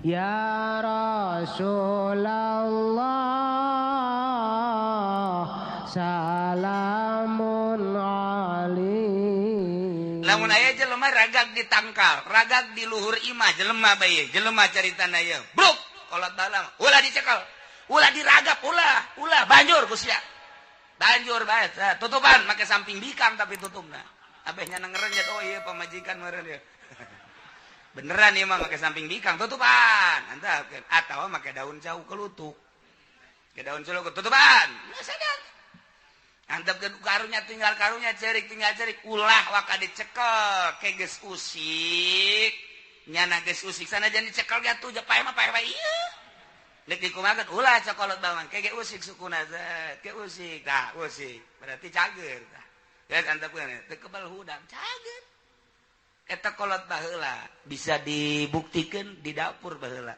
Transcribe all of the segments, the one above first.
Ya Rasulullah salamun alaihi. Lamun aya jelema ragag di tangkal, ragag di luhur imah jelema bae, jelema caritana ieu. Bruk, kolot balam, ulah dicekel, ulah diragap, ulah, ulah banjur ku sia. Banjur bae, tutupan make samping bikang tapi tutupna. Abeh nya ngerenyet, oh iya pamajikan meureun ieu. Beneran ieu mah make samping bikang tutupan, antapkeun atawa make daun cau kelutuk. Ke daun cau tutupan. Nah, sadar. Antapkeun karunya tinggal karunya cerik tinggal cerik ulah waka dicekel ke geus usik. Nyana geus usik sanajan dicekel ge atuh paeh mah paeh bae ieu. Nek dikumakeun ulah cokolot bawang ke ge usik sukuna ke usik tah usik berarti cager tah. Geus antapkeun teu kebal hudang cager. Eta kolot baheula bisa dibuktikan di dapur baheula.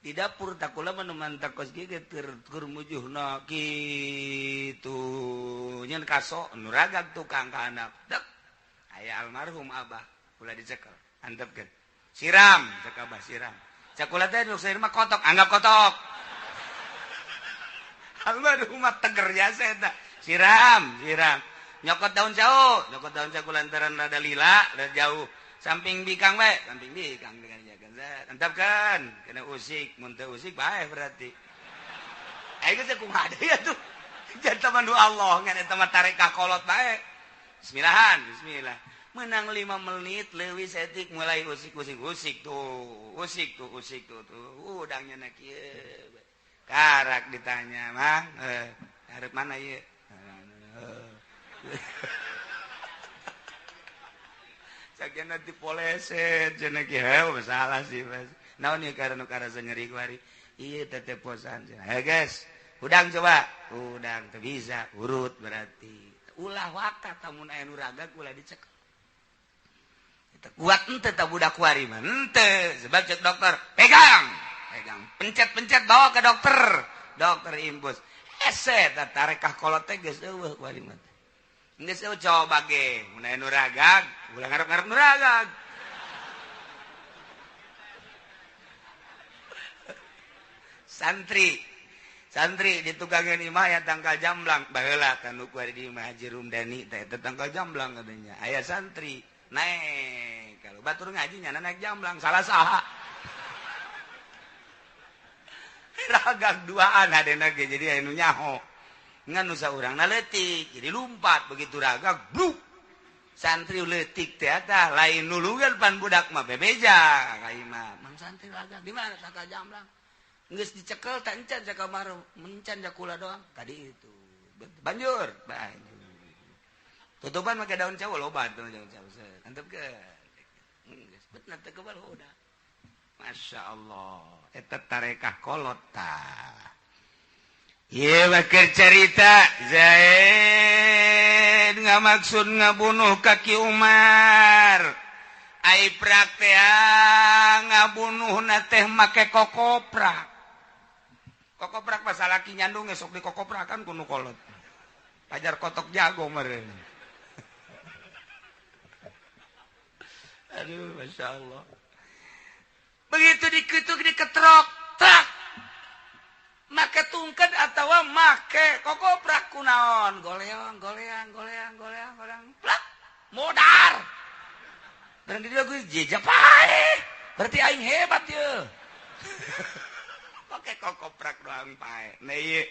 Di dapur takula mah mantak kos ge keur mujuhna kitu nyen kaso nu ragag tukang ka anak. Dek aya almarhum abah ulah dicekel antepkeun. Siram cek abah siram. Cakula teh nu saeur mah kotok anggap kotok. Almarhum mah teger jasa eta. Siram siram. Nyokot daun jauh, nyokot daun jauh lantaran rada lila, rada jauh. Samping bikang bae, samping bikang dengan jaga. Antapkan, kena usik, mun teu usik bae berarti. Aing geus kumaha deui atuh. Jangan teman Allah ngan eta mah tarik ka kolot bae. Bismillahan, bismillah. Menang 5 menit leuwih saeutik mulai usik-usik usik tuh, usik tuh, usik tuh tuh. Udangnya na kieu. Karak ditanya, "Mang, hareup mana ieu?" Sakian nanti poleset cenah kieu masalah sih Mas. Naon ieu karena karasa nyeri kuari. Ieu teh posan cenah. Heh guys, hudang coba. Hudang teu bisa, urut berarti. Ulah waka tamun aya nu ragag ulah dicekel. Eta kuat henteu tah budak kuari mah. Henteu, sebab cek dokter, pegang. Pegang, pencet-pencet bawa ke dokter. Dokter infus. Hese tah tarekah kolot teh geus eueuh kuari mah. Geus coba ge, mun aya nu ragag, ulah ngarep-ngarep nu ragag. Santri, santri di tukangan imah ya tangkal jamblang, baheula kan nu kuari di imah Haji Rumdani teh eta tangkal jamblang katanya. Aya santri naik, kalau batur ngaji nyana naik jamblang, salah saha. Ragag duaan hadena ge jadi aya nu nyaho. Ngan nu saurangna leutik jadi lumpat begitu ragag bluk santri leutik teh tah lain nulungan pan budak mah bebeja ka imah mang santri ragag di mana tangkal jamblang geus dicekel teh encan ka kamar mencan jakula doang tadi itu banjur banjur tutupan make daun cau loba tuh daun cau antepkeun geus bener teh kebal udah Masya Allah eta tarekah kolot tah. Ye bakar cerita Zaid nggak maksud ngabunuh kaki Umar. Ai praktea ngabunuh na teh make kokoprak. Kokoprak pas salaki nyandung esok di kokoprakan kuno kolot. Pajar kotok jago meureun. Aduh, Masya Allah. Begitu diketuk diketrok, tak. Make tungket atawa make kokoprak kunaon goleong goleang goleang goleang goleang plak modar dan dia gue jejak pae berarti aing hebat ye pakai kokoprak doang pae nah ieu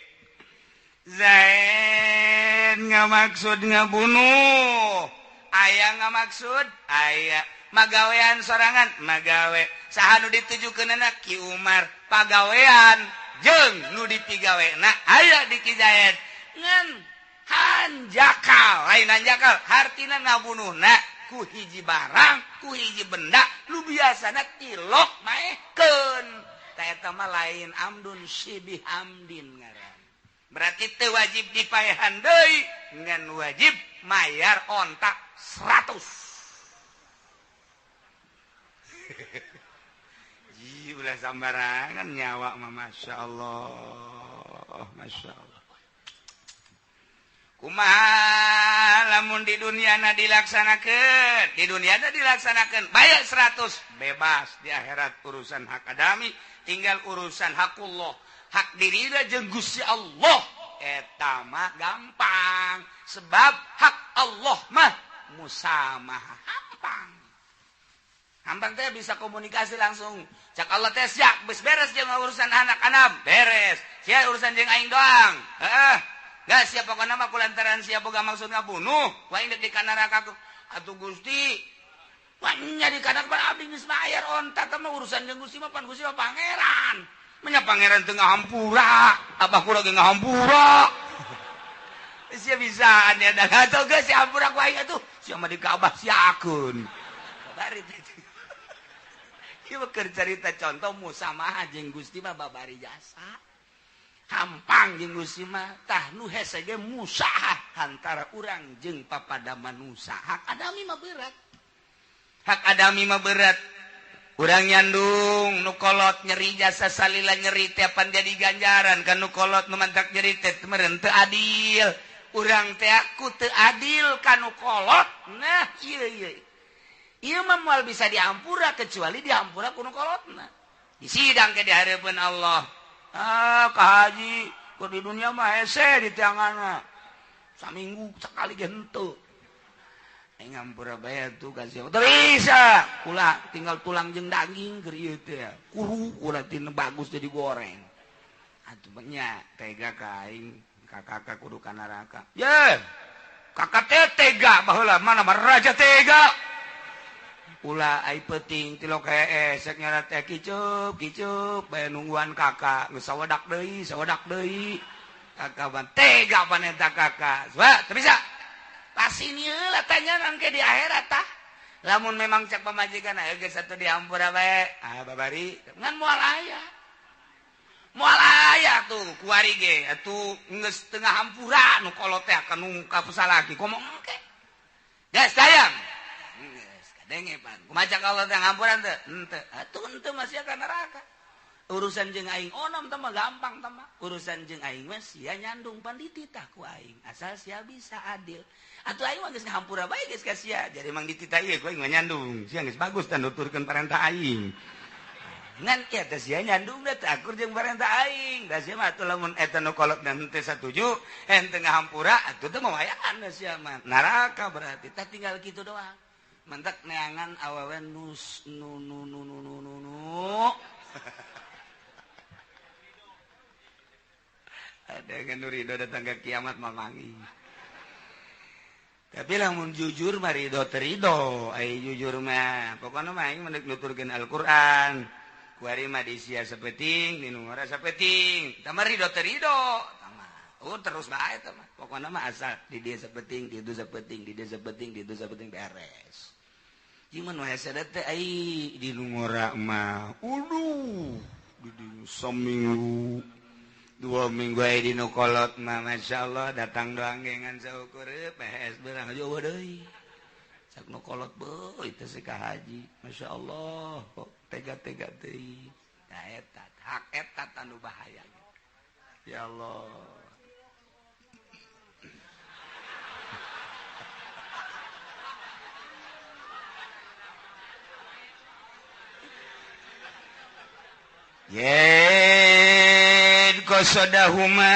Zaid nggak maksud ngabunuh aya nggak maksud aya magawean sorangan magawe saha nu ditujukeunana Ki Umar pagawean jeung nu dipigawena aya di Ki Zaid ngan hanjakal lain hanjakal hartina ngabunuhna ku hiji barang ku hiji benda lu biasana tilok maehkeun ta eta mah lain amdun sibih amdin ngaran berarti teu wajib dipaehan deui ngan wajib mayar onta 100. Ulah sambarangan nyawa mah Masya Allah, Masya Allah. Kumaha lamun di dunia na dilaksanakeun, di dunia na dilaksanakeun bayar 100 bebas di akhirat urusan hak adami tinggal urusan hakullah, hak dirina jeung Gusti Allah eta mah gampang sebab hak Allah mah musamah hampang. Hampang teh bisa komunikasi langsung. Cak Allah teh siap geus beres jeung urusan anak-anak, beres. Sia urusan jeung aing doang. Heeh. Geus sia pokona mah kulantaran sia boga maksud ngabunuh, ku aing deuk di kana neraka. Atuh Gusti, nya di kana abdi geus bayar onta teh mah urusan jeung Gusti mah pan Gusti mah pangeran. Menya pangeran teu ngahampura, abah kula ge ngahampura. Sia bisaan ya dah atuh geus sia hampura ku aing atuh. Sia mah di Ka'bah siakeun. Babari teh. Ieu keur carita contoh musamaha jeung Gusti mah babari jasa. Hampang jeung Gusti mah tah nu hese ge musahah antara urang jeung papada manusa. Hak adami mah berat. Hak adami mah berat. Urang nyandung nu kolot nyeri jasa salila nyeri teh pan jadi ganjaran kan nu kolot nu mantak nyeri teh meureun teu adil. Urang teh aku teu adil ka nu kolot. Nah ieu ieu. Ieu mah moal bisa diampura kecuali diampura ku nu kolotna. Disidang ke di hareupeun Allah. Ah, ka haji, ku di dunia mah hese di tianganna. Saminggu sakali ge henteu. Aing ngampura bae atuh ka sia. Teu bisa. Kula tinggal tulang jeung daging keur ieu teh. Kuru kula tinu bagus jadi goreng. Atuh nya tega ka aing, kakak kudu ka neraka. Ye. Kakak teh tega baheula mana mah raja tega. Ulah ai peuting tilok hees sek nyara teh kicup kicup bae nungguan kakak geus sawedak deui kakak ban tega pan eta kakak wah teu bisa pasini heula tanya engke di akhirat tah lamun memang cek pamajikan aya geus atuh diampura bae ah babari ngan moal aya tuh kuari ge atuh geus teu ngahampura nu kolot teh akan nungkap salaki komo engke geus sayang denge pan kumaha cak Allah teh ngampuran teu henteu atuh henteu masih ka neraka urusan jeung aing onom teh mah gampang teh mah urusan jeung aing mah sia nyandung pan dititah ku aing asal sia bisa adil atuh aing mah geus ngahampura bae geus ka sia jadi emang dititah ieu ku aing mah nyandung sia geus bagus tah nuturkeun parentah aing ngan ieu teh sia nyandung da teu akur jeung parentah aing da sia mah atuh lamun eta nu kolot dan henteu satuju henteu ngahampura atuh teu mawayaan sia mah neraka berarti tah tinggal kitu doang mentak neangan awewe nus nu nu nu nu nu nu nu ada yang nu ridho datang ke kiamat mamangi tapi lamun jujur mah ridho terido ai jujur mah pokona mah aing mendek nuturkeun Al-Qur'an kuari mah di sia sapeting di nu ora sapeting tah mah ridho terido tah oh terus bae tah mah pokona mah asal di dia sapeting di itu sapeting di dia sapeting di itu sapeting beres. Gimana hese teh ai di nu ngora mah uduh di saminggu 2 minggu ai di nu kolot mah masyaallah datang doang ge ngan saukur PS beurang jauh deui cak nu kolot beuh itu si ka haji masyaallah kok tega-tega teuing tah eta hak eta anu bahaya ya Allah. Yen kosodahuma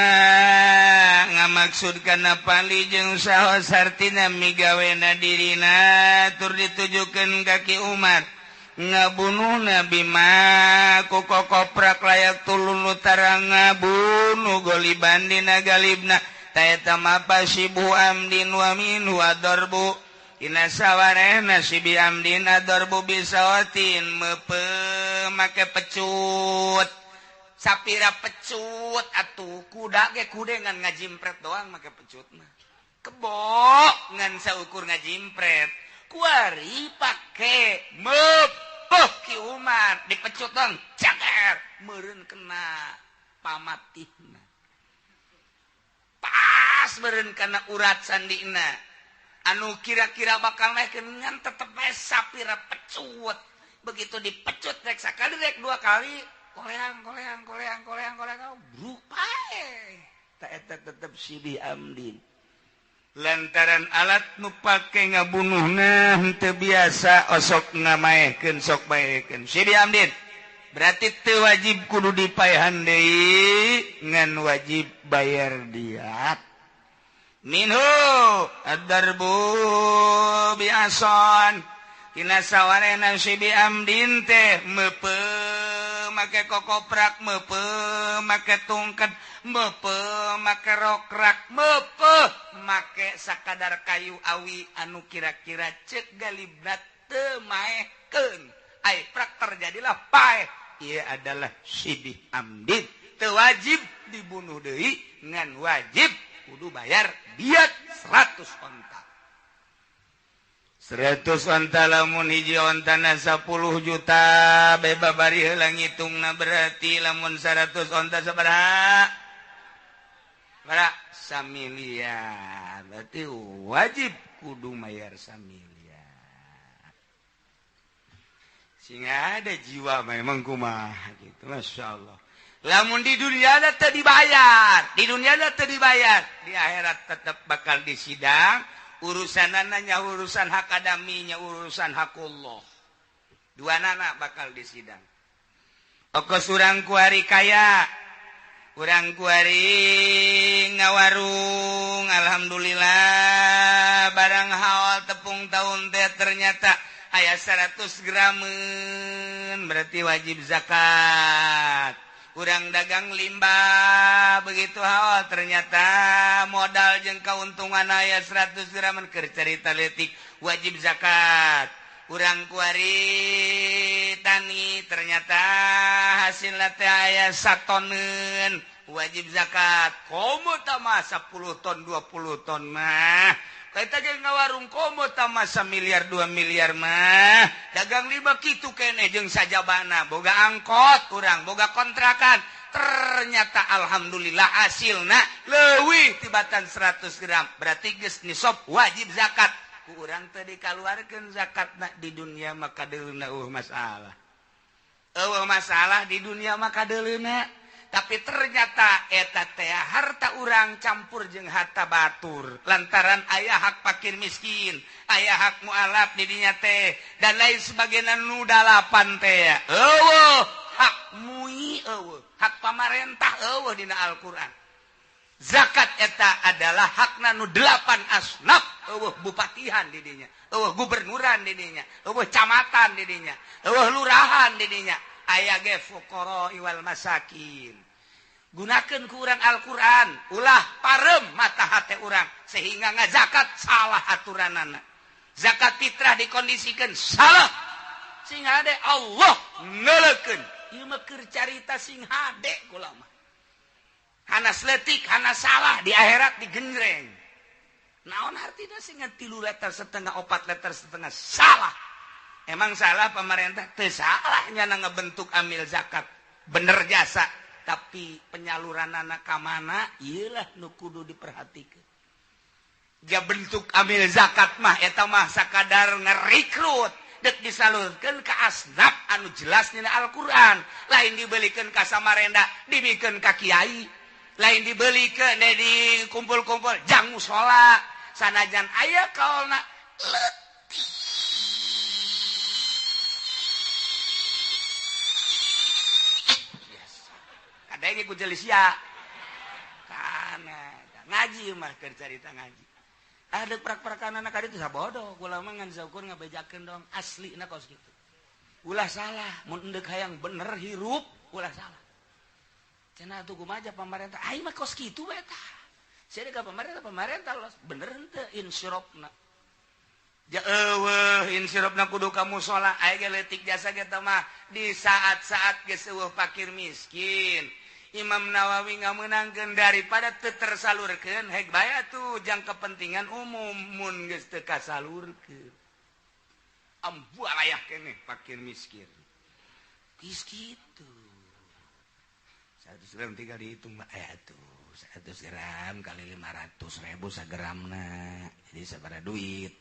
ngamaksud kana pali jeung saha sartina migawena dirina tur ditujukeun ka Ki Umar ngabunuh Nabi ma ku kokoprak layak tulun utara ngabunuh goliban dina galibna ta eta mah pasibu amdin wa minhu adarbu dina sawarehna sibi amdin adarbu bisawatin mepe make pecut sapira pecut atuh kuda ge kuda ngan ngajimpret doang make pecut mah kebo ngan saukur ngajimpret kuari pake mepeh Ki Umar dipecut dong caker meureun kena pamatihna pas meureun kana urat sandina anu kira-kira bakal naik ngan tetep bae sapira pecut begitu dipecut rek sakali rek dua kali koleang koleang koleang koleang koleang bruk pae ta eta tetep sibi amdin Lantaran alat nu pake ngabunuhna henteu biasa osok ngamaehkeun sok baekeun. Syibih amdin berarti teu wajib kudu dipaehan deui ngan wajib bayar diat. Minhu ad-darbu bi'ason tina sawarena syibih amdin teh meupe make kokoprak, meupe make tungket, meupe make rokrak, meupe make sakadar kayu awi anu kira-kira cek galibna teu maehkeun. Ai prak terjadilah paeh. Ieu adalah syibih amdin. Teu wajib dibunuh deui ngan wajib kudu bayar diat 100 onta. 100 onta lamun hiji ontana 10 juta beba bari heula ngitungna berarti lamun 100 onta sabaraha? Bara samiliar. Berarti wajib kudu mayar samiliar. Sehingga ada jiwa memang kumaha gitu, Masya Allah. Lamun di dunia ada teu dibayar, di dunia ada teu dibayar, di akhirat tetap bakal disidang. Urusan nanya urusan hak adaminya, urusan hakullah. Dua nana bakal disidang. Okos urang kuari kaya, urang kuari ngawarung, alhamdulillah barang haol tepung tahun teh ternyata aya 100 gramen berarti wajib zakat. Urang dagang limbah begitu haol ternyata modal jeung kauntungan aya 100 gramen keur carita leutik wajib zakat. Urang kuari tani ternyata hasilna teh aya 1 toneun wajib zakat. Komo tah 10 ton 20 ton mah. Kita ge ngawarung komo tah 1 miliar 2 miliar mah. Dagang limbah kitu keneh jeung sajabana, boga angkot urang, boga kontrakan. Ternyata alhamdulillah hasilna leuwih tibatan 100 gram. Berarti geus nisab wajib zakat. Ku urang teu dikaluarkeun zakatna di dunia maka deuleuna eueuh masalah. Eueuh masalah di dunia maka deuleuna. Tapi ternyata eta teh harta urang campur jeung harta batur lantaran aya hak fakir miskin, aya hak mualaf di dinya teh dan lain sebagainya nu dalapan teh. Eueuh hak MUI, eueuh hak pamarentah, eueuh dina Al-Qur'an. Zakat eta adalah hakna nu 8 asnaf, eueuh bupatihan di dinya, eueuh gubernuran di dinya, eueuh camatan di dinya, eueuh lurahan di dinya. Aya ge fuqara wal masakin. Gunakeun ku urang Al-Qur'an, ulah parem mata hate urang sehingga ngazakat salah aturanana. Zakat fitrah dikondisikan salah sing hade Allah ngeleukeun. Ieu mah keur carita sing hade kula mah. Hanas leutik, hanas salah di akhirat digenjreng. Naon artina sing 3 liter setengah 4 liter setengah salah. Emang salah pemerintah? Teu salahnya ngebentuk amil zakat. Bener jasa, tapi penyaluran anak ka mana ieulah nu kudu diperhatikeun. Ja bentuk amil zakat mah eta mah sakadar ngerekrut dek disalurkeun ka asnaf anu jelas dina Al-Qur'an, lain dibelikeun ka Samarenda, dibikeun ka kiai, lain dibelikeun di kumpul-kumpul jang musala, sanajan aya kaolna leutik. Kadang ku jelisia kana ngaji mah keur carita ngaji. Ah deuk prak-prakan anak kaditu sabodo, kula mah ngan saukur ngabejakeun dong aslina kos kitu. Ulah salah, mun endek hayang bener hirup, ulah salah. Cenah atuh kumaha pamarentah, ai mah kos kitu we tah. Sia ka pamarentah, pamarentah los bener henteu insirofna. Ja eueuh insirofna kudu ka musala, aya ge leutik jasa ge teh mah di saat-saat geus eueuh fakir miskin. Imam Nawawi ngamenangkeun daripada teu tersalurkeun hek bae atuh jang kepentingan umum mun geus teu kasalurkeun. Ambualayah keneh fakir miskin. Geus kitu. 100 gram tinggal dihitung mah atuh 100 gram kali 500.000 sagramna. Jadi sabaraha duit?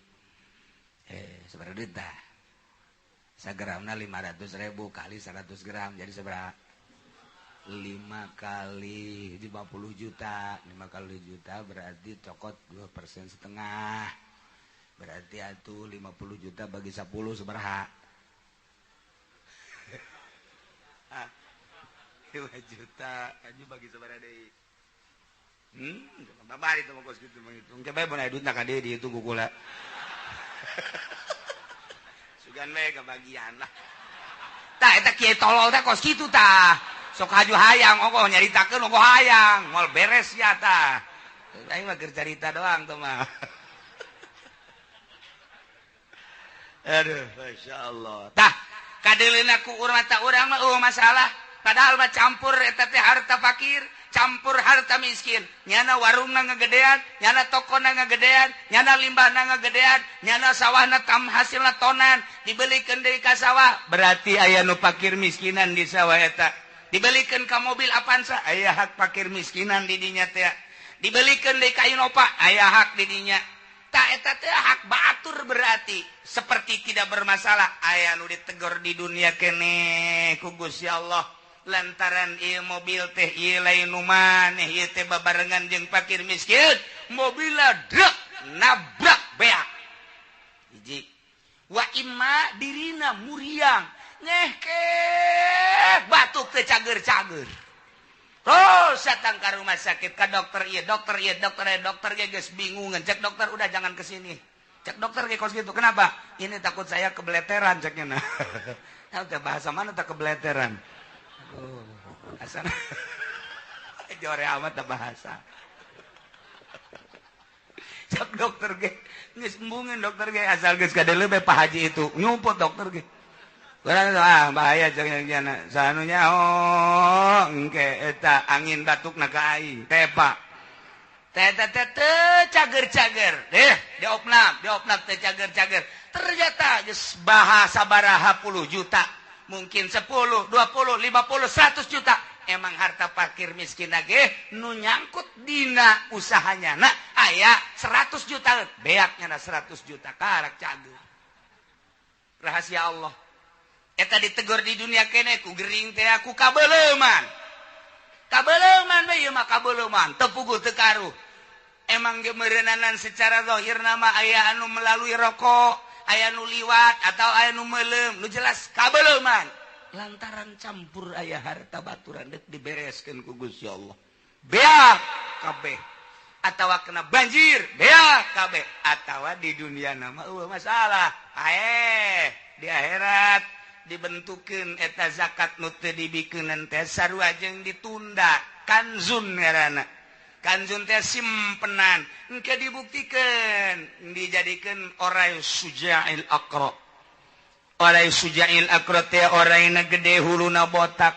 Sabaraha duit tah? Sagramna 500.000 kali 100 gram jadi sabaraha? 5 kali 50 juta, 5 kali juta berarti cokot 2,5%. Berarti atuh 50 juta bagi 10 sabaraha? 5 juta anju bagi sabaraha deui? Babari itu mah kos kitu menghitung. Coba mun aya duitna ka dieu dihitung ku kula. Sugan we kebagian lah. Tah eta kieu tolol teh kos kitu tah. Sok haju hayang ongkoh nyaritakeun ongkoh hayang, moal beres ya tah. Aing mah keur carita doang teh mah. Aduh, masyaallah. Tah, kadeuleuna ku mata urang mah eueuh masalah. Padahal mah campur eta teh harta fakir, campur harta miskin. Nyana warungna ngagedean, nyana tokona ngagedean, nyana limbahna ngagedean, nyana sawahna tam hasilna tonan, dibelikeun deui ka sawah, berarti aya nu fakir miskinan di sawah eta. Dibelikeun ka mobil Avanza, aya hak fakir miskinan di dinya teh. Dibelikeun deui ka Innova, aya hak di dinya. Tah eta teh hak batur berarti seperti tidak bermasalah, aya nu ditegor di dunia keneh ku Gusti Allah. Lantaran ieu mobil teh ieu lain nu maneh, ieu teh babarengan jeung fakir miskin, mobilna drek nabrak beak. Hiji. Wa imma dirina muriang ngehkeh batuk teh cager-cager. Terus datang ke rumah sakit ka dokter ieu, dokter ieu, dokter ieu, dokter ge geus bingungan. Cek dokter udah jangan ke sini. Cek dokter ge kos gitu. Kenapa? Ini takut saya kebeleteran ceknya nah. Nah, udah bahasa mana tak kebeleteran? Oh, asana jore amat dah bahasa. Cek dokter ge geus embungeun dokter ge asal geus kadeuleu bae Pak Haji itu nyumput dokter ge. Urang ah bahaya jeung jana sanunya oh engke eta angin batukna ka aing tepa. Teh teh teh cager-cager. Deh diopnam, diopnam teh cager-cager. Ternyata geus bahasa baraha puluh juta. Mungkin 10, 20, 50, 100 juta. Emang harta fakir miskin ge nu nyangkut dina usahanya. Nah, aya 100 juta, beaknya na 100 juta karak cager. Rahasia Allah. Eta ditegur di dunia kene ku gering teh ku kabeleuman. Kabeleuman we ieu mah kabeleuman, teu puguh teu karuh. Emang ge meureunana secara zahir nama aya anu melalui rokok, aya nu liwat atau aya nu meuleum, nu jelas kabeleuman. Lantaran campur aya harta baturan deuk dibereskeun ku Gusti Allah. Beak kabeh. Atawa kena banjir, beak kabeh. Atawa di dunia nama eueuh masalah. Ae, di akhirat dibentukeun eta zakat nu teu dibikeunan teh sarua jeung ditunda kanzun ngaranna. Kanzun teh simpenan engke dibuktikeun dijadikeun orai sujail aqra. Orai sujail aqra teh oraina gede huluna botak.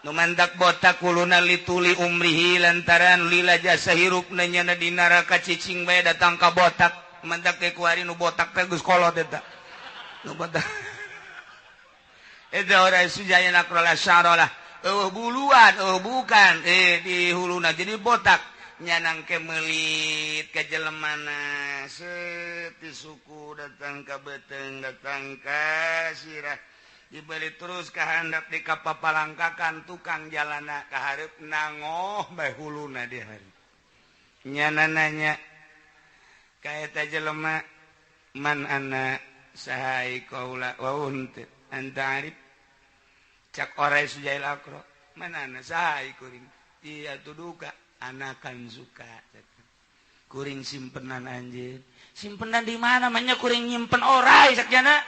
Nu mandak botak huluna lituli umrihi lantaran lila jasa hirupna nyana di neraka cicing bae datang ka botak. Mandak teh kuari nu botak teh geus kolot eta. Nu botak eta orai sujail aqra la syaralah. Oh buluan, oh bukan, di huluna jadi botak. Nyanang ke melit ke jelemana, set di suku datang ke beteng, datang ke sirah, dibeli terus ke handap di kapapalangkakan tukang jalana kaharep nangoh bae huluna di hari. Nyana nanya ka eta jelema man ana sahai kaula wa unt anta arif. Cak orai sujail akro mana ana saha kuring iya tuh duka anakan suka kuring simpenan anjir simpenan di mana namanya kuring nyimpen orai sakjana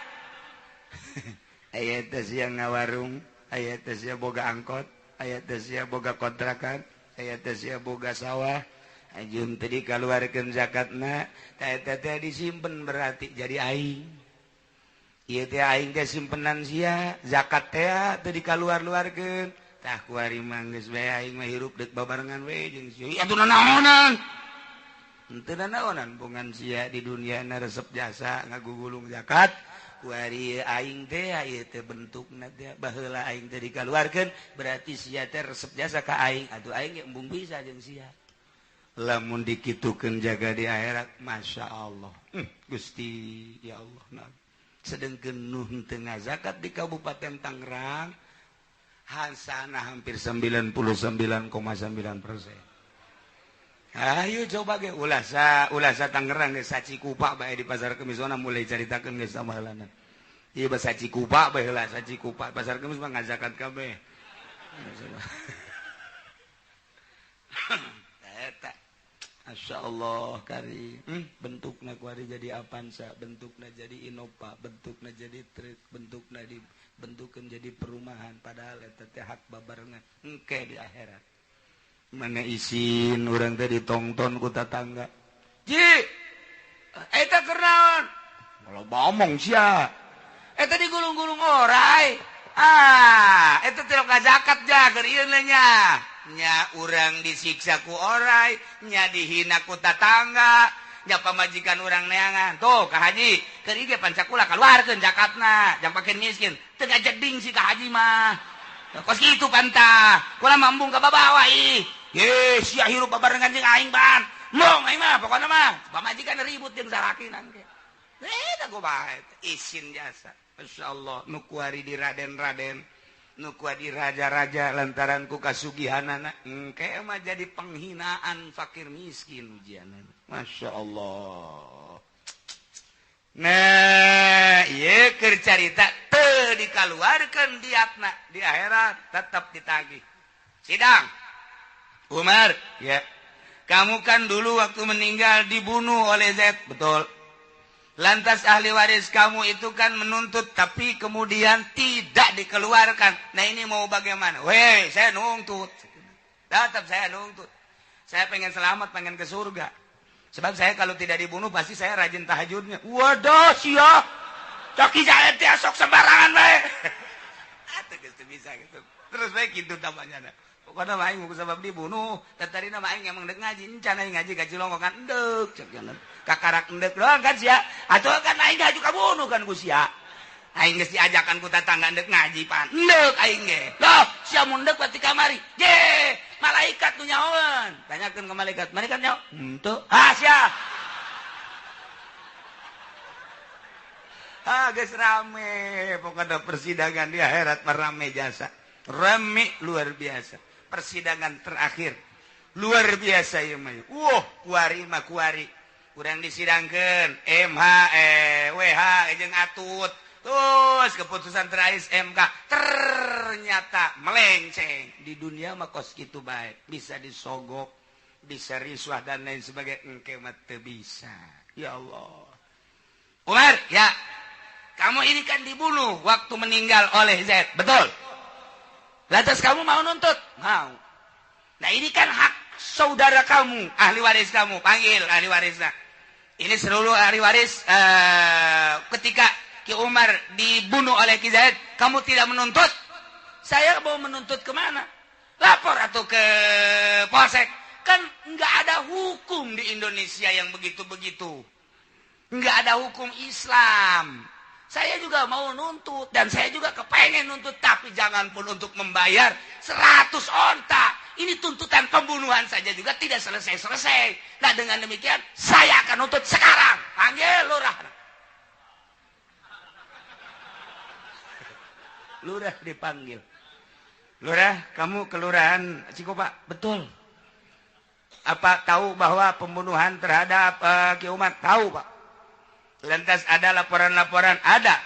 aya teh sia ngawarung aya teh sia boga angkot aya teh sia boga kontrakan aya teh sia boga sawah anjeun teh dikaluarkeun zakatna teh teh disimpen berarti jadi aing. Ieu teh aing teh simpenan sia, zakat teh teu dikaluar-luarkeun. Tah kuari mah geus bae aing mah hirup deuk babarengan we jeung sia. Atuh nanaonan. Henteu nanaonan bongan sia di dunia na resep jasa ngagugulung zakat. Kuari aing teh ieu teh bentukna teh baheula aing teh dikaluarkeun berarti sia teh resep jasa ka aing. Atuh aing ge embung bisa jeung sia. Lamun dikitukeun jaga di akhirat, Masya Allah. Gusti ya Allah. Nah. Sedengkeun nu henteu ngazakat di Kabupaten Tangerang Hasanah hampir 99,9%. Ayo coba ge ulah sa Tangerang ge Sacikupa bae di pasar Kemis ona mulai caritakeun geus samahalana. Ieu bahasa Cikupa bae heula Sacikupa pasar Kemis mah ngazakat kabeh. Eta Masya Allah kari bentukna kuari jadi Avanza, bentukna jadi Innova, bentukna jadi truk, bentukna dibentukeun jadi perumahan, padahal eta teh hak babarengan engke di akhirat. Mana isin urang teh ditongton ku tatangga. Ji, eta keur naon? Loba omong sia. Eta digulung-gulung orai. Ah, eta teh zakat ja keur ieu nya. Nya urang disiksa ku orai, nya dihina ku tatangga, nya pamajikan urang neangan. Tuh ka haji, keur ieu ge pancakula kaluarkeun zakatna, jang pake miskin. Teu ngajeding si ka haji mah. Kos kitu pantah, kula mambung ka babawa ih. Ye, sia hirup babarengan jeung aing ban. Mong aing mah pokona mah pamajikan ribut jeung salakina ge. Eta kumaha isin jasa. Masyaallah nu kuari di raden-raden, nu kuari di raja-raja lantaran ku kasugihanana engke mah jadi penghinaan fakir miskin ujianana. Masya Allah. Nah, ieu keur carita teu dikaluarkeun diatna di akhirat tetap ditagih. Sidang. Umar, ya. Kamu kan dulu waktu meninggal dibunuh oleh Zaid, betul. Lantas ahli waris kamu itu kan menuntut tapi kemudian tidak dikeluarkan. Nah ini mau bagaimana? Weh, saya nuntut. Tetap saya nuntut. Saya pengen selamat, pengen ke surga. Sebab saya kalau tidak dibunuh pasti saya rajin tahajudnya. Waduh, sia. Coki saya teh sok sembarangan bae. Atuh geus teu bisa gitu. Terus bae kitu tambahnya. Pokoknya mah aing sebab dibunuh, tatarina mah aing emang dek ngaji, encan aing ngaji ka Cilongok kan endek cek jalan. Kakarak endek doang kan sia. Atuh kan aing haju kabunuh kan ku sia. Aing geus diajakan ku tatangga endek ngaji pan. Endek aing ge. Loh, sia mun endek berarti kamari. Je, malaikat nu nyahoan. Tanyakeun ke malaikat, malaikat nyaho? Henteu. Ha sia. Ah geus rame, pokoknya persidangan di akhirat mah rame jasa. Rame luar biasa. Persidangan terakhir luar biasa ieu mah. Wah, kuari mah kuari. Urang disidangkeun MH WH jeung Atut. Terus keputusan terakhir MK ternyata melenceng. Di dunia mah kos kitu bae, bisa disogok, bisa riswah dan lain sebagainya, engke mah teu bisa. Ya Allah. Umar, ya. Kamu ini kan dibunuh waktu meninggal oleh Zaid, betul? Lantas kamu mau nuntut? Mau. Nah ini kan hak saudara kamu, ahli waris kamu. Panggil ahli warisnya. Ini seluruh ahli waris ketika Ki Umar dibunuh oleh Ki Zaid, kamu tidak menuntut. Saya mau menuntut kemana? Lapor atau ke polsek? Kan nggak ada hukum di Indonesia yang begitu-begitu. Nggak ada hukum Islam. Saya juga mau nuntut dan saya juga kepengen nuntut, tapi jangan pun untuk membayar 100 onta. Ini tuntutan pembunuhan saja juga tidak selesai-selesai. Nah dengan demikian saya akan nuntut sekarang. Panggil lurah. Lurah dipanggil. Lurah, kamu kelurahan Cikopa, betul. Apa tahu bahwa pembunuhan terhadap Ki Umar? Tahu, Pak. Lantas ada laporan-laporan, ada.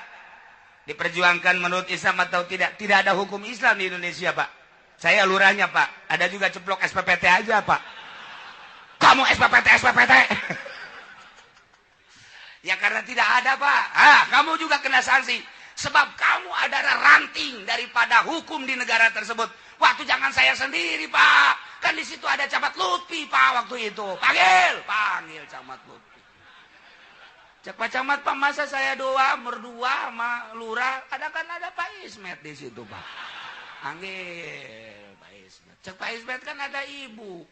Diperjuangkan menurut Islam atau tidak? Tidak ada hukum Islam di Indonesia, Pak. Saya lurahnya, Pak. Ada juga ceplok SPPT aja, Pak. Kamu SPPT, SPPT. Ya karena tidak ada, Pak. Ah, kamu juga kena sanksi. Sebab kamu adalah ranting daripada hukum di negara tersebut. Waktu jangan saya sendiri, Pak. Kan di situ ada Camat Lutfi, Pak, waktu itu. Panggil, panggil Camat Lutfi. Cek Pak Camat, Pak, masa saya doa berdua sama lurah, ada kan ada Pak Ismet di situ, Pak. Panggil Pak Ismet. Cek Pak Ismet kan ada ibu.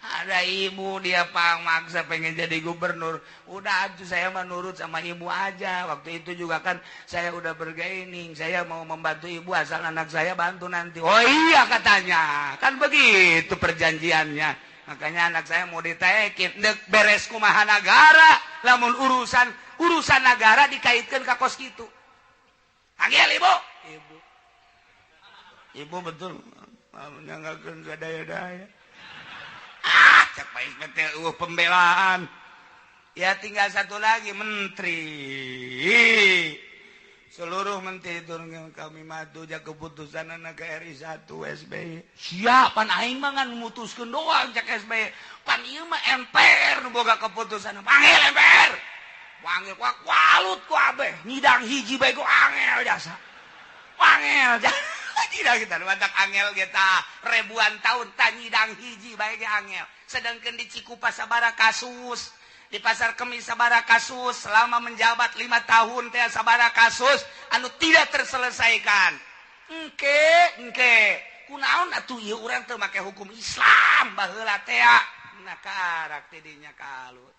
Ada ibu, dia Pak maksa pengen jadi gubernur. Udah aja saya menurut sama ibu aja. Waktu itu juga kan saya udah bergaining, saya mau membantu ibu asal anak saya bantu nanti. Oh iya katanya. Kan begitu perjanjiannya. Makanya anak saya mau ditekin, dek beres kumaha nagara, lamun urusan negara dikaitkan ka kos kitu. Panggil ibu. Ibu. Ibu betul menyanggakeun sadaya-daya. Ah, cek Pak Ismet teh eueuh pembelaan. Ya tinggal satu lagi menteri. Seluruh menteri turun kami matu ja keputusan anak RI 1 SBY. Siap pan aing mah ngan mutuskeun doang cek SBY. Pan ieu mah MPR nu boga keputusan. Panggil MPR. Panggil ku walut ku abeh. Nyidang hiji bae ku angel jasa. Angel jasa. Tidak kita mantak angel kita ribuan tahun tanyidang hiji bae ge angel. Sedangkan di Cikupa sabara kasus, di Pasar Kemis sabara kasus, selama menjabat 5 tahun teh sabara kasus anu tidak terselesaikan. Engke engke kunaon atuh ieu urang teu make hukum Islam baheula teh. Nah karak teh dinya kalut.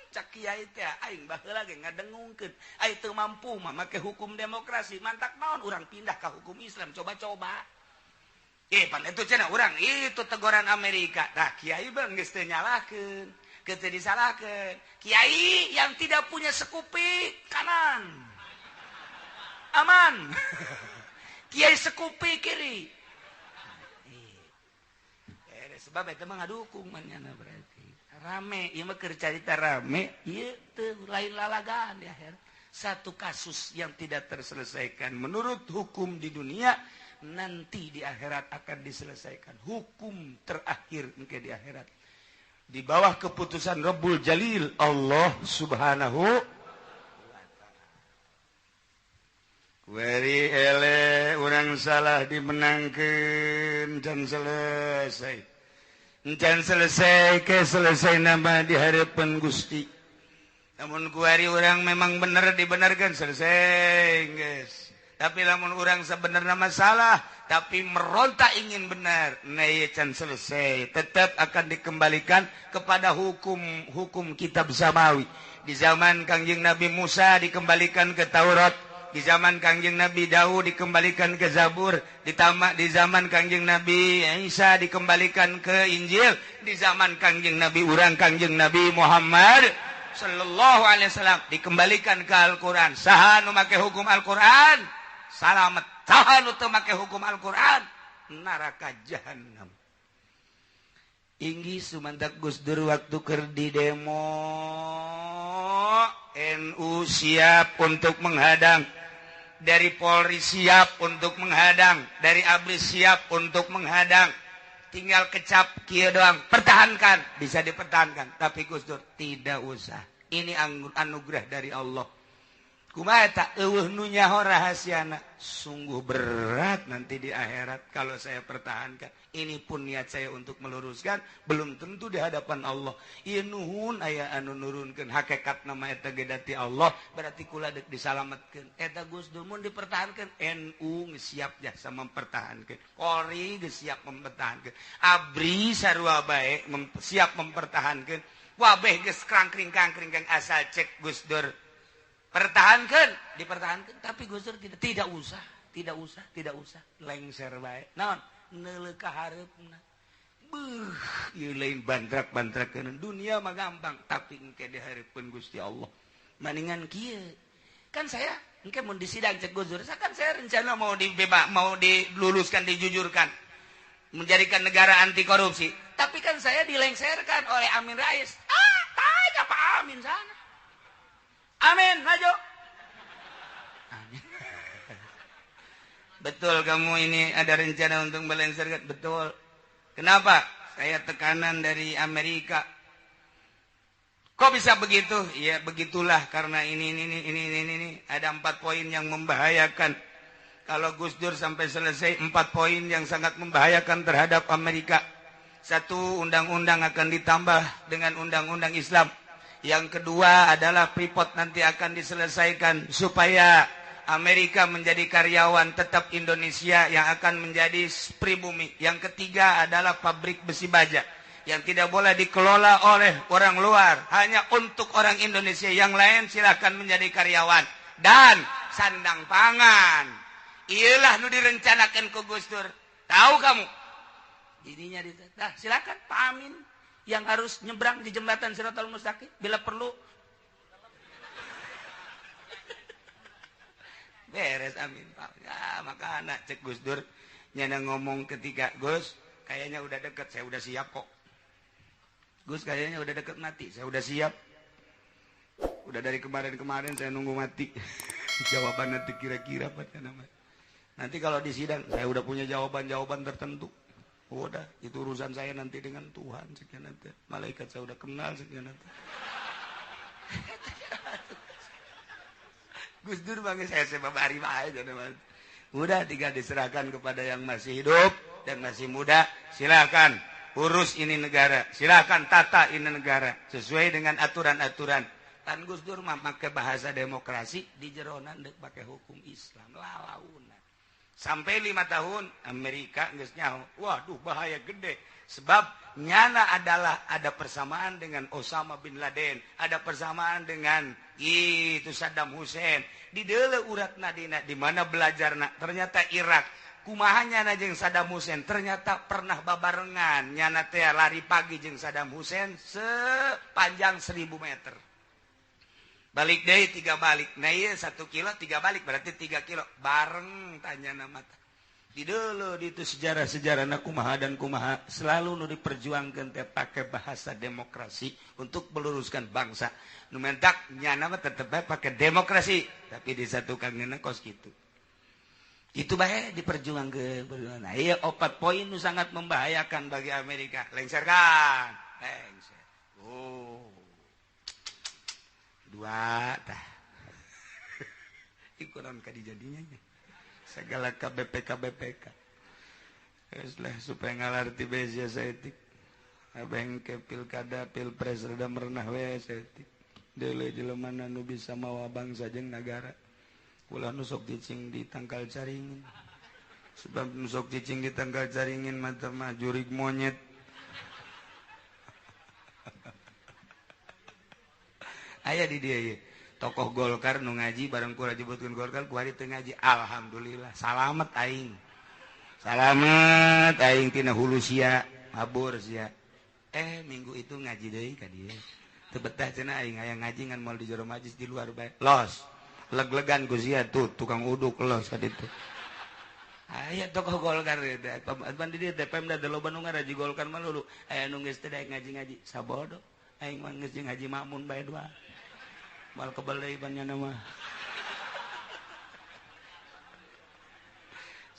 Cak kiai teh aing baheula ge ngadengungkeun aing teu mampu mah make hukum demokrasi mantak naon urang pindah ka hukum Islam coba-coba. Pan itu cenah urang itu teguran Amerika. Tah kiai bang geus teu nyalahkeun, geus teu disalahkeun. Kiai yang tidak punya sekupi kanan. Aman. Kiai sekupi kiri. Sebab eta mah ngadukung manyana berarti. Rame, ieu mah keur carita rame, ieu teu lain lalagaan di akhir. Satu kasus yang tidak terselesaikan menurut hukum di dunia, nanti di akhirat akan diselesaikan. Hukum terakhir engke di akhirat. Di bawah keputusan Rabbul Jalil Allah Subhanahu wa ta'ala. Weri ele urang salah dimenangkeun can selesai. Can selesai ke selesai nama di hadapan Gusti. Namun kuari orang memang benar dibenarkan selesai guys. Tapi lamun orang sebenarnya masalah tapi merontak ingin benar, nah can selesai. Tetap akan dikembalikan kepada hukum kitab samawi. Di zaman Kangjeng Nabi Musa dikembalikan ke Taurat. Di zaman Kangjeng Nabi Daud dikembalikan ke Zabur, di zaman Kangjeng Nabi Isa dikembalikan ke Injil, di zaman Kangjeng Nabi urang Kangjeng Nabi Muhammad sallallahu alaihi wasallam dikembalikan ke Al-Qur'an. Saha nu make hukum Al-Qur'an salamet, saha nu teu make hukum Al-Qur'an neraka jahanam. Inggi sumantak Gus Dur waktu keur di demo NU siap untuk menghadang, dari Polri siap untuk menghadang, dari ABRI siap untuk menghadang, tinggal kecap kieu doang, pertahankan, bisa dipertahankan. Tapi Gus Dur tidak usah, ini anugerah dari Allah. Kumaha eta eueuh nu nyaho rahasiana, sungguh berat nanti di akhirat kalau saya pertahankan. Ini pun niat saya untuk meluruskan, belum tentu di hadapan Allah. Ieu nuhun aya anu nurunkeun hakikat nama eta ge dati Allah, berarti kula deuk disalametkeun. Eta Gus Dur mun dipertahankeun, NU geus siap jasa mempertahankeun, Polri geus siap mempertahankeun, ABRI sarua bae siap mempertahankeun. Wabeh geus krangkring-krangkring asal cek Gus Dur. Pertahankan, dipertahankan, tapi Gus Dur tidak usah, tidak usah, tidak usah, lengser bae. Naon? Neuleuh ka hareupna. Beuh, ieu lain bantrak-bantrakeun dunia mah gampang, tapi engke di hareupeun Gusti Allah. Maningan kieu. Kan saya engke mun disidang cek Gus Dur, kan saya rencana mau dibebas, mau diluluskan, dijujurkan, menjadikan negara anti korupsi. Tapi kan saya dilengserkan oleh Amin Rais. Ah, tanya Pak Amin sana. Amin, maju. Amin. Betul kamu ini ada rencana untuk melengserkan? Betul. Kenapa? Saya tekanan dari Amerika. Kok bisa begitu? Ya begitulah karena ini. Ada 4 poin yang membahayakan. Kalau Gus Dur sampai selesai 4 poin yang sangat membahayakan terhadap Amerika. 1, undang-undang akan ditambah dengan undang-undang Islam. Yang kedua adalah Freeport nanti akan diselesaikan supaya Amerika menjadi karyawan tetap Indonesia yang akan menjadi pribumi. Yang ketiga adalah pabrik besi baja yang tidak boleh dikelola oleh orang luar, hanya untuk orang Indonesia. Yang lain silakan menjadi karyawan. Dan sandang pangan. Iyalah nu direncanakan ku Gus Dur. Tahu kamu? Ininya nah, silakan Pak Amin yang harus nyebrang di jembatan Siratal Mustaqim bila perlu. Beres amin Pak. Ya maka anak cek Gus Dur nyana ngomong ketika Gus kayaknya udah deket, saya udah siap kok. Gus kayaknya udah deket mati, saya udah siap. Udah dari kemarin-kemarin saya nunggu mati. Jawaban nanti kira-kira apa namanya. Nanti kalau di sidang saya udah punya jawaban-jawaban tertentu. Udah, itu urusan saya nanti dengan Tuhan sekian nanti. Malaikat saya udah kenal sekian nanti. Gus Dur bangga saya sebab hari aja. Udah tinggal diserahkan kepada yang masih hidup dan masih muda. Silakan urus ini negara, silakan tata ini negara sesuai dengan aturan-aturan. Tan Gus Dur mah make bahasa demokrasi di jeronan deuk pake hukum Islam lalauna. Sampai 5 tahun Amerika geus nyaho, waduh bahaya gede. Sebab nyana adalah ada persamaan dengan Osama bin Laden, ada persamaan dengan itu Saddam Hussein. Di deuleu uratna dina di mana belajarna ternyata Irak. Kumaha nyana jeung Saddam Hussein ternyata pernah babarengan nyana teh lari pagi jeung Saddam Hussein sepanjang 1000 meter. Balik deh 3 balik. Nah iya 1 kilo 3 balik berarti 3 kilo. Bareng tanya nama. Di dulu di itu sejarah-sejarah na kumaha dan kumaha selalu nu diperjuangkan teh pakai bahasa demokrasi untuk meluruskan bangsa. Nu mentak nyana mah tetep bae pakai demokrasi tapi disatukan ngeuna kos kitu. Itu bae diperjuangkeun. Nah iya 4 poin nu sangat membahayakan bagi Amerika. Lengserkan. Lengser. Oh. 2 tah. Ikuran ka dijadinya nya. Segala KBPK BPK. Geus lah supaya ngalarti bae sia saeutik. Abeng ke pilkada pilpres rada merenah we saeutik. Deuleu jelema nu bisa mawa bangsa jeung nagara. Ulah nu sok cicing di tangkal caringin. Sebab nu sok cicing di tangkal caringin mah teh mah jurig monyet. Aya di dia ye. Tokoh Golkar nu ngaji bareng kula jebutkeun Golkar ku hari teu ngaji. Alhamdulillah salamet aing. Salamet aing tina hulu sia, mabur sia. Minggu itu ngaji deui ka dieu. Teu betah cenah aing hayang ngaji ngan moal di jero majlis di luar bae. Los. Leg-legan ku sia tuh tukang uduk los ka ditu. Aya tokoh Golkar teh. Pan di dieu teh Pemda teh loba nu ngaraji Golkar mah lulu. Aya nu geus teh daek ngaji-ngaji sabodo. Aing mah geus jeung Haji Makmun bae dua. Mal kebal deui banyana mah.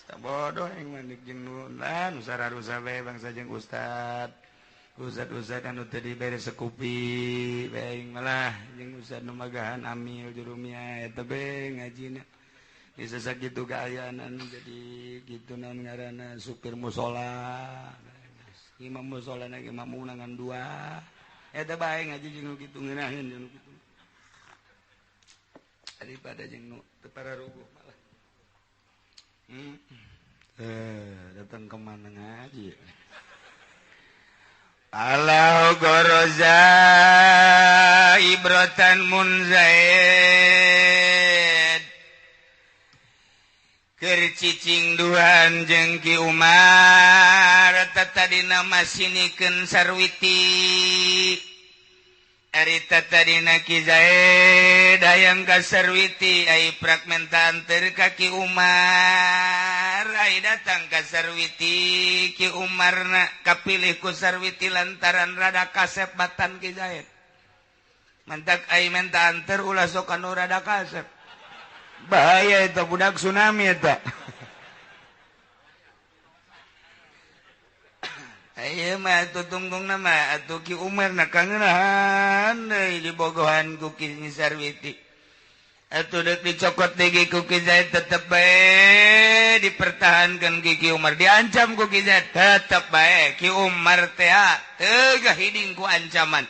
Sabodo aing mah jeung nu lah nu sararusa bae bangsa jeung ustad. Ustad-ustad anu teu dibere sekupi bae aing malah jeung ustad nu magahan amil jurumia eta bae ngajina. Bisa sakitu kaayaan anu jadi kitu naon ngaranna supir musola. Imam musola na ge mamuna ngan dua. Eta bae ngaji jeung nu kitu ngeunaheun jeung nu kitu. Daripada jeung nu teu pararuguh malah. Datang ke mana ngaji? Alau goroza ibrotan munzaid keur cicing duhan jeung Ki Umar tatadina masinikeun Sarwiti. Ari tatadina Ki Zaid hayang ka Sarwiti ai fragmentan teu ka Ki Umar ai datang ka Sarwiti Ki Umarna kapilih ku Sarwiti lantaran rada kasep batan Ki Zaid. Mantak ai menta anter ulah sok anu rada kasep. Bahaya eta budak tsunami eta. Ieu mah atuh tungtungna mah atuh Ki Umar na kangenahan deui dibogohan ku Ki Sarwiti. Atuh deuk dicokot deui ku Ki Zaid tetep bae dipertahankeun ku Ki Umar, diancam ku Ki Zaid tetep bae Ki Umar teh teu gahiding ku ancaman.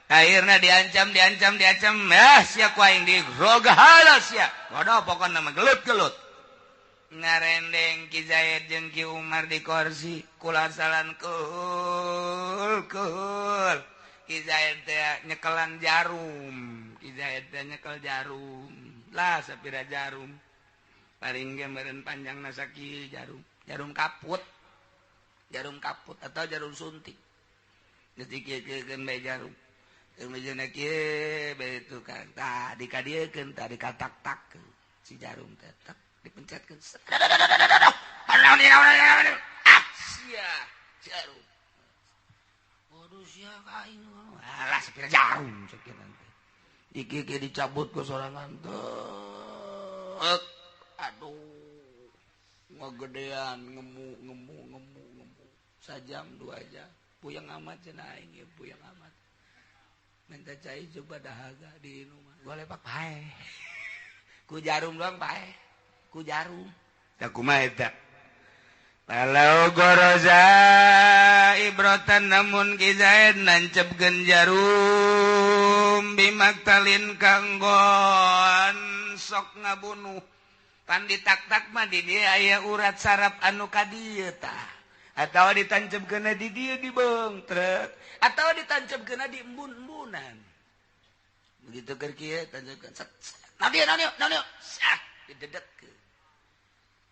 Akhirna diancam diancam diancam, ah sia ku aing dirogahala sia. Waduh pokona mah gelut-gelut. Ngarendeng Ki Zaid jeung Ki Umar di kursi kulasalan kuhul kuhul. Ki Zaid teh nyekelan jarum, Ki Zaid teh nyekel jarum lah sapira jarum paling ge meureun panjangna sakieu jarum, jarum kaput, jarum kaput atau jarum suntik. Geus dikieu-kieukeun bae jarum keur mejeuna kieu bae tukang tah dikadiekeun tah dikatak-tak. Si jarum tetap dipencetkeun. Ah, sia jarum. Waduh, sia aing. Alah, sepira jarum sekian teh. Iki dicabut ke sorangan tuh. Aduh, ngegedean, ngemu ngemu ngemu ngemu. Sajam 2 jam. Puyeng amat cenah aing ya, puyeng amat. Minta cai coba dahaga di rumah. Golepak pae. Ku jarum doang pae. Ku jarum. Tak kumaha eta? Walau goroza ibrotan, namun Ki Zaid nancepkeun jarum bimaktalin kanggon sok ngabunuh, pan ditak-tak mah di dieu aya urat saraf anu ka dieu tah, atau ditancapkeun di dieu di beung trek, atau ditancapkeun di embun-embunan begitu. Keur kieu tancapkeun, set set, naon dieu, naon dieu, naon dieu, sah didedetkeun,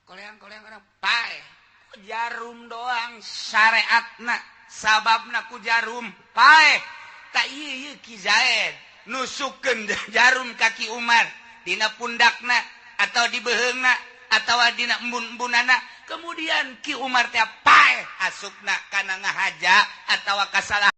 koleang-koleang orang paeh. Jarum doang syariatna, sababna ku jarum paeh. Tak ieu Ki Zaid nusukkeun jarum ka Ki Umar dina pundakna atau di beheungna atau dina embun-embunana, kemudian Ki Umar teh paeh, asupna kana ngahaja atau kasalah.